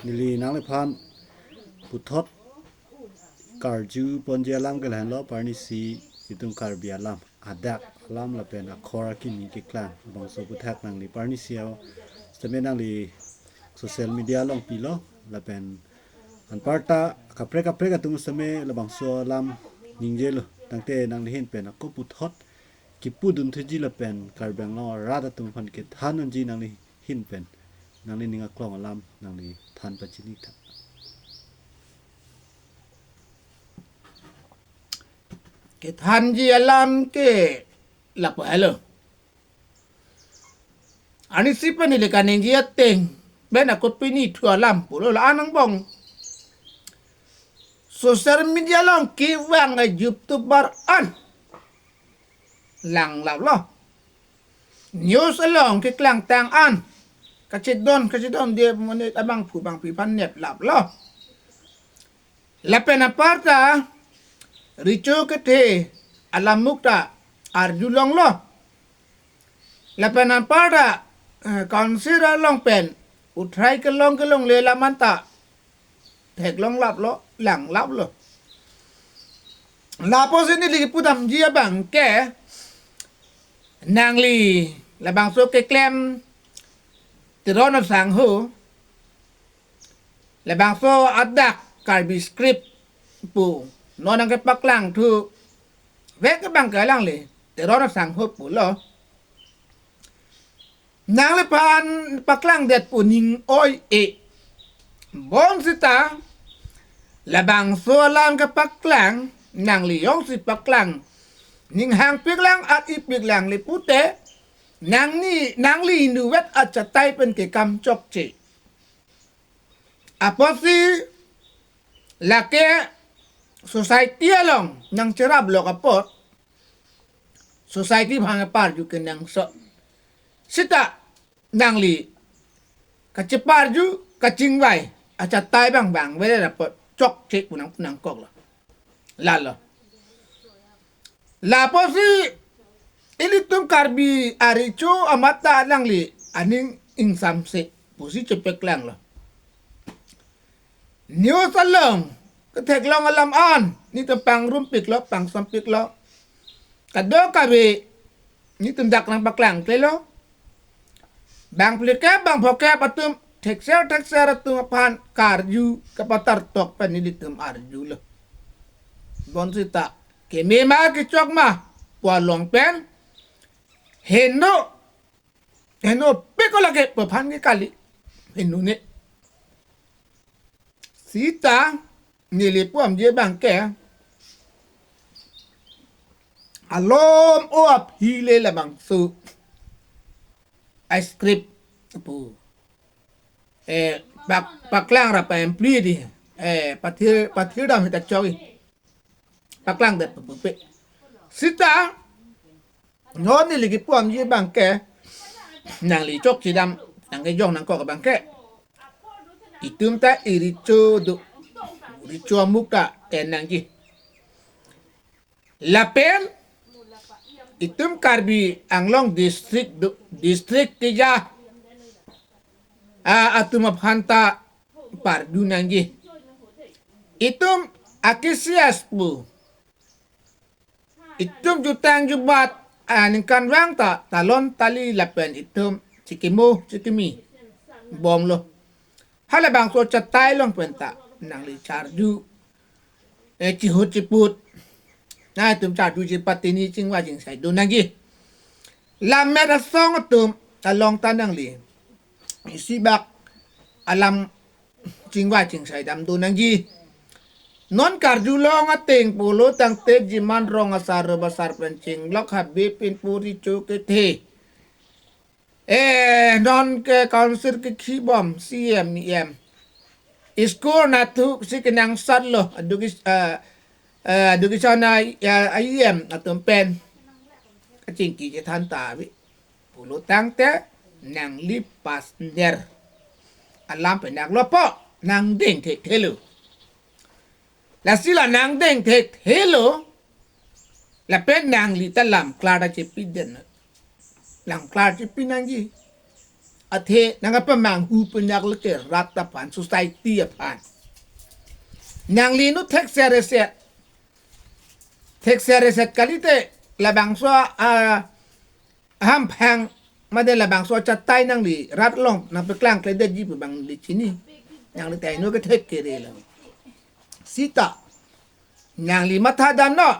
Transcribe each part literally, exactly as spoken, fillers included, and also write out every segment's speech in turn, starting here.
Neli nangliphan puthot karju ponji alam ke lahenlo, parnisi itum Karbi alam, adak alam lapen akhor akimi keklang, labangso aphuthak nangli parnisi o sitame nangli social media along pilo, lapen anparta kaprek kaprek atum sitame labangso alam ningjelo, tangte nangli ahin pen ako puthot kipudun thuji lapen Karbi Anglong arat atum aphan kethan unji nangli ahin pen, nangli ning aklong alam nangli than pachini tha. Kethanji alam ke lapu helo. Arnisi pen neli kaningje ateng pen ako pini thu alam pulo la anang bong. Social media along kevang a-YouTuber an lang laplo. News along keklangtang an kachedon kachedon dia monit abangphu bangphi aphan nep laplo. Lapen anparta recho kethe alamuk ta arjulonglo. Lapen anparta, eh, council along pen uthrai kelong kelongle alam anta theklong laplo, lang laplo. Lapusi neli kipudamji abang ke nangli labangso keklem Teron asangho, labangso adak Karbi script pu non nangkepaklang thu vek abang ke alangli Teron asangho pulo. Nangliphan paklangdet pu ning oi-e. Bonsita labangso alam kepaklang nangli jongsi paklang, ning hangpiklang at ipiklang le pute, nangli, nangli inutvet achatai pen kekam chokche. Apotsi lake society along nangcherap lok apot, society aphan parju kenangsot. Sita nangli kacheparju kachingvai achatai bang bang vele apot chokche pu nang, pu nangkoklo. Lalo. Lapusi ilitum Karbi arecho amat ta alangli aning ingsamse pusi chepaklanglo. News along ketheklong alam an netum pangrumpiklo, pangsampiklo. Kadokave netum dak nangpaklangklelo. Bang phlikep bang phokep atum thekser thekser atum aphan karju kapatar tok pen nelitum arjulo. Bonsita keme ma kechok ma pu along pen heno, henopik ko lake pu aphan ke kali, henone. Sita neli pudamji abang ke alom o aphi le labangso a-script pu, eh, pak, paklang ra pa-employ di, eh, pathir, pathirdam hita chok-i. Paklangdet pu pupe. Sita non neli kipudamji abang ke nangli chokchedam nangkejong nangkok abang ke itum ta irecho do, recho amuk ta en nangji. Lapen itum Karbi Anglong district do, district keja, ah, atum aphan ta parju nangji. Itum akesias pu itum jutang jubat aningkanvang ta talon tali lapen itum chikimo chikimi bomlo. Halabangso achatai along pen ta nangli charju, eh, chihut chiput, nangtum charju chipatini chingvai chingsai do nangji. Lammet asong atum along ta nangli isibak alam chingvai chingsai dam do nangji. Non karjulong ateng pulo tangte jiman rong asar rebasar pen chinglok habe pinpuri cho kethe. Eh, non ke council kekhibom C M, E M. School nathu si kenangsotlo, aduk is, eh, eh, aduk isona, eh, E M atum pen kachingki chethan ta ave. Pulo tangte nangli passenger alam pen nanglopo, nangdeng thekthelo. Lasi la nangdeng thekthelo, lapen nangli ta lam klar ta chepidun. Lam klar chepi nangji. athe nangkapamanghu pen yak leke rat aphan, society aphan. Nangli nu thekser eset. Thekser eset kalite labangso a hamphang mate labangso achatai nangli rat along nangpaklangkledetji pu bang neli chini. Nangli ta ino kethek kere lo. Sita nangli mathadamnon.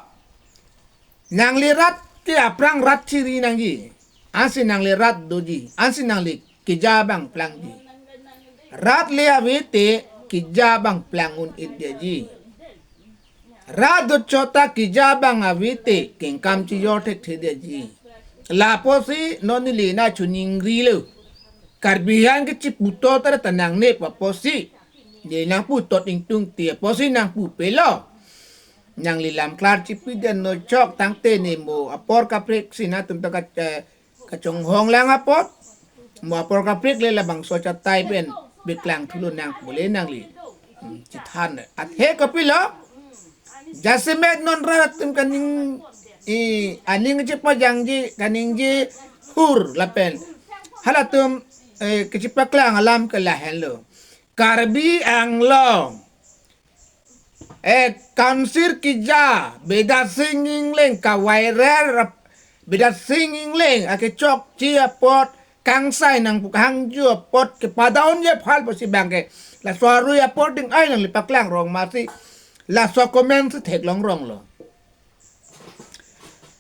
Nangli rat ke aphrang rat chiri nangji. Ansi nangli rat doji. Ansi nangli keja abang plangji. Rat le ave te keja abang plang un-edetji. Rat dochot ta keja abang ave te kengkam chijor thekthedetji. Lapusi non neli na chuningrilo. Karbi an kechiputot ta nangne pu apotsi. Neli nangputot ingtungte apotsi nangpupelo. Nangli lam klar chipidet non chok tangte ne mo apor kaprek si nangtum ta ka, eh, kachonghong lang apot. Mo apor kaprek le labangso achatai pen paklang thulonang pule nangli. Hmm, chethan. Athe kopilo? Jasemet non rat atum kaning i aning chepajangji kaningje hur lapen halatum, eh, kechipaklang alam ke lahenlo. Karbi Anglong eh, Council keja, Bidya Sing Engleng kaviral, Bidya Sing Engleng akechokche apot, kangsai nangpu kahangjo apot, kepadaunji aphan pusi bangke. Laso arui apor ding ai nangli paklang rong masi. Laso comment si theklong ronglo.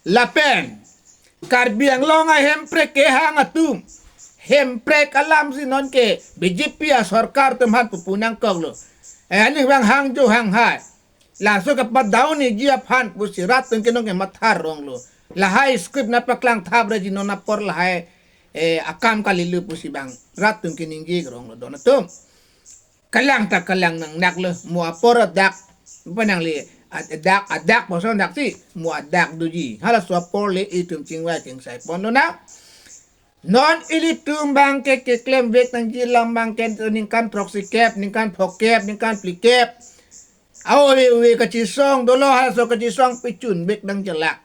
Lapen Karbi Anglong ahemprek kehang atum. Hemprek alam si nonke B J P asorkar atum aphan pupu nangkoklo. Eh, aning bang hangjo hanghai. Laso kepadaunji aphan pusi rat atum ke nonke matha ronglo. Lahai script nangpaklang thapre ji non apor lahai, eh, akam kalilo pusi bang rat atum ke ningje ronglo don atum. Kalang ta kalang nangnaklo, mo apor adak, penangli ad-, adak, adak puson adak si, mo adak doji. Halaso apor le itum chingvai chingsai ponlonang. Non ilitum bangke keklem vek nangji alam bangke ningkan throksi kep, ningkan phokep, ningkan phlikep. Aove ove kachisong dolo, halaso kachisong pechun vek nangjelak.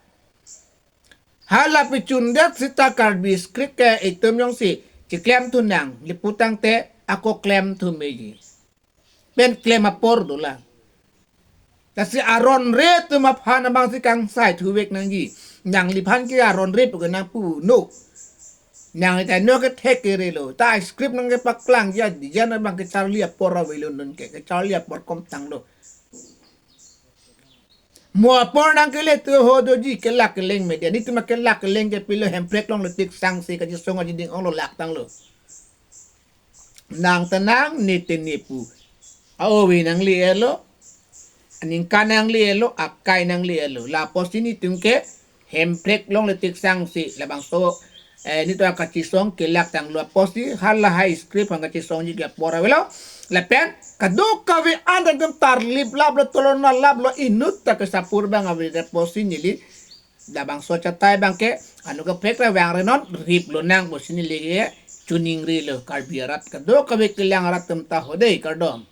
Hala pechundet sita Karbi script ke itum jongsi chiklemthunang, lapu tangte ako klemthu meji. Pen klem apor dolang. Lasi aronre atum aphan abang si kangsai thuvek nangji. Nangliphan ke aronre pu ke nangpuno. Nangli ta ino kethek kerelo. Ta script nangkepaklangji adijan abang kecharli apor avelo nonke. Kecharli apor komtanglo. Mo apor nangkele tu ho doji kelak keleng media. Nitum akelak keleng ke pilo hemprek longle tik sangsi kachisong aji ding-onglo laktanglo. Nang tenang ne te ne pu. Aove nangle-etlo. Aningkan nangle-etlo, akai nangle-etlo. Lapusi nitum ke hemprek longle tik sangsi labangso, eh, nitum akachisong kelaktanglo apusi halahai script aphan kachisongji ke apor avelo. Lapen kadokave an dangdam tarlip laplo, tolona laplo, inut ta kesapur bang ave apusi neli labangso achatai bangke anu kaprek ra vangrenon riplonang pusi neli ke chuningrilo. Karbi arat kadokave kelang arat atum ta ho dei, kardom.